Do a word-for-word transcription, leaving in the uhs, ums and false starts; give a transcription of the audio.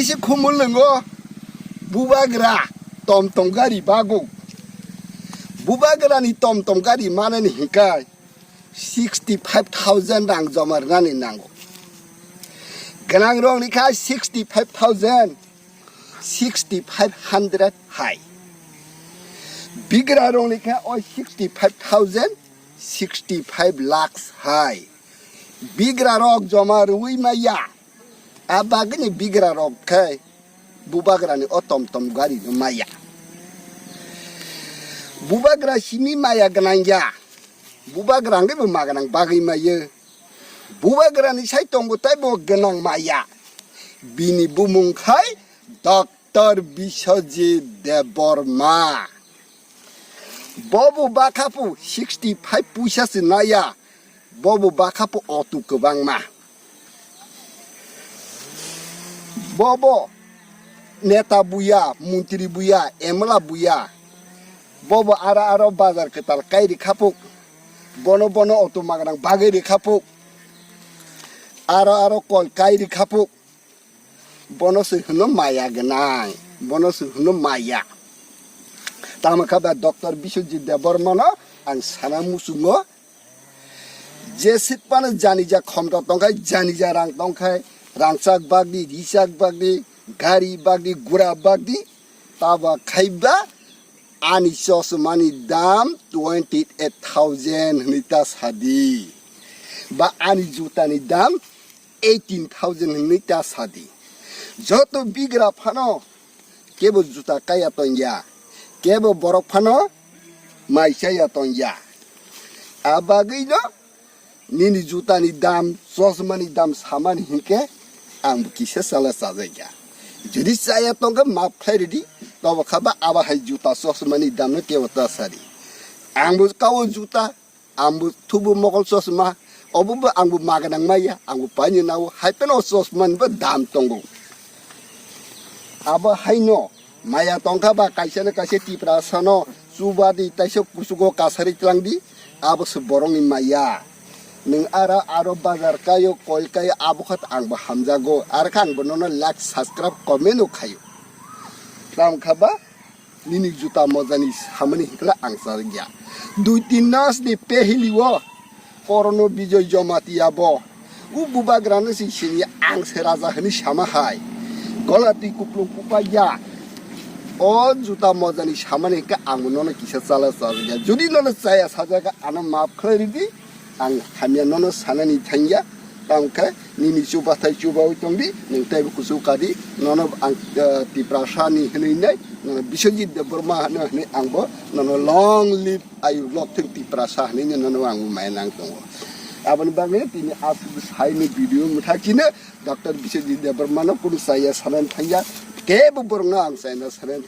Isi khumul nwngo bubagra tom tom gari baguk. Bubagra ni tom tom gari manani hinkai sixty five thousand rang joma rwnani nango. Gwnang rok ni kha sixty five thousand, sixty five hundred hai. Bigra rok ni kha o sixty five thousand, sixty five lakhs hai. Bigra rok joma rwi maya. A bagwi ni bigra rok khe bubagra ni o tom tom gari no maya. Bubagra simi maya gwnang ya. Bubagra hwnkhe bo ma gwnang bagwi mayo. Bubagra ni sai tongo tei bo gwnang maya. Bini bumung khai Doctor Biswajit Debbarma. Bobo bakhapu sixty five puisa se naya. Bobo bakhapu otu kwbangma. Bobo neta buya, montri buya, emla buya. Bobo aro aro bazar kwtal kai rikhapu. Bono bono otu magrang bagwi rikhapu. Aro aro kol kai rikhapu. Bono se hwno maya gwnang, bono se hwno maya. Tamo kha ba Doctor Biswajit Debbarmano ang sana muchungo. Jeswk phano janija khomta tongkhai, janija rang tongkhai, rangchak bagdi, richak bagdi, gari bagdi, gura bagdi, tabo khaiba ani chosmani dam twenty eight thousand hwnwi ta sadi. Ba ani jutani dam eighteen thousand hwnwi ta sadi. Joto bigra phano kebo juta kaya tongya, kebo borok phano mai chaya tongya. A bagwino nini jutani dam, chosmani dam samani hinkhe ang bo kisa chala chajakya. Jodi chaya tongkhe map khlai ridi, tobo kha ba abo hai juta chosmani damno kebo ta sadi. Ang bo kao juta, ang bo thubu mokol chosma, obo bo ang bo maganang maya, ang bo paini nao, hai phano o chosmani bo dam tongo. Abo haino maya tongkha ba kaisa no kaisa Tiprasano chubadi taisa kuchugo kasari tlangdi, abo se borokni maya. Nwng aro aro bazar kayo, kol kayo, abo khat ang bo hamjago, aro khe ang bo nono like, subscribe, comment o khayo. Tamo kha ba nini juta mojani samani hinkla ang chajakya. Dui tin mas ni pehili o Korono Bijoy Jamatia bo u bubagrano se sini ang se raja hwnwi sama hai. Gola twi kuplung kupa ya. O juta mojani samani hinkhe ang bo nono kisa chala chajakya. Jodi nono chaya sajagwi ano map khlai ridi, ang hamya nono sanani thangya. Tamo khe nini chubathai chubawi tongdi, nwng teibo kuchuk kadi, nono ang, eh, Tiprasani hwnwi nai, nono Biswajit Debbarma hwnwi ang bo nono long live. Ayuk lok thung Tiprasa hwnwi no nono ang maya nang tongo. Aboni bagwi tini aswk sai ni video mwthak chini Doctor Biswajit Debbarma no kunu chaya sanani thangya, kebo borok no ang chayna sanani